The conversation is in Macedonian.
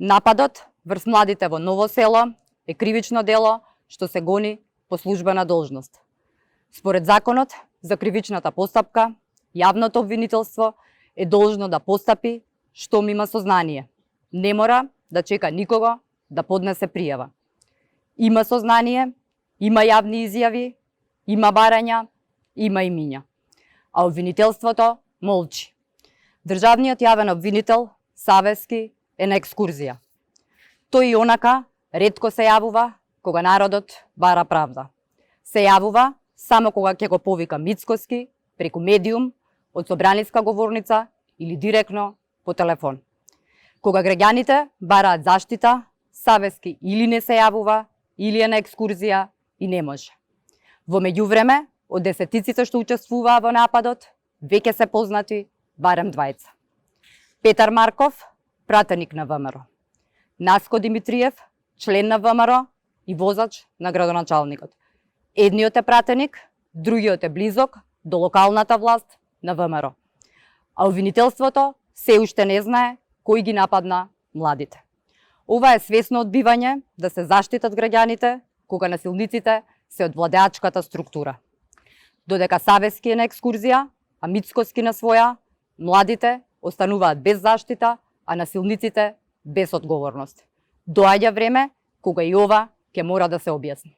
Нападот врз младите во Ново село е кривично дело што се гони по службена должност. Според законот за кривичната постапка, јавното обвинителство е должно да постапи штом има сознание. Не мора да чека никого да поднесе пријава. Има сознание, има јавни изјави, има барања, има имиња. А обвинителството молчи. Државниот јавен обвинител, Савески, е на екскурзија. Тој и онака ретко се јавува кога народот бара правда. Се јавува само кога ќе го повика Мицкоски, преку медиум, од собраниска говорница или директно по телефон. Кога граѓаните бараат заштита, Савески или не се јавува, или е на екскурзија и не може. Во меѓувреме, од десетиците што учествуваа во нападот, веќе се познати барем двајца. Петар Марков, пратеник на ВМРО. Наско Димитриев, член на ВМРО и возач на градоначалникот. Едниот е пратеник, другиот е близок до локалната власт на ВМРО. А обвинителството се уште не знае кој ги нападна младите. Ова е свесно одбивање да се заштитат граѓаните кога насилниците се од владеачката структура. Додека Савески е на екскурзија, а Мицкоски на своја, младите остануваат без заштита, а насилниците без одговорност. Доаѓа време кога и ова ќе мора да се објасни.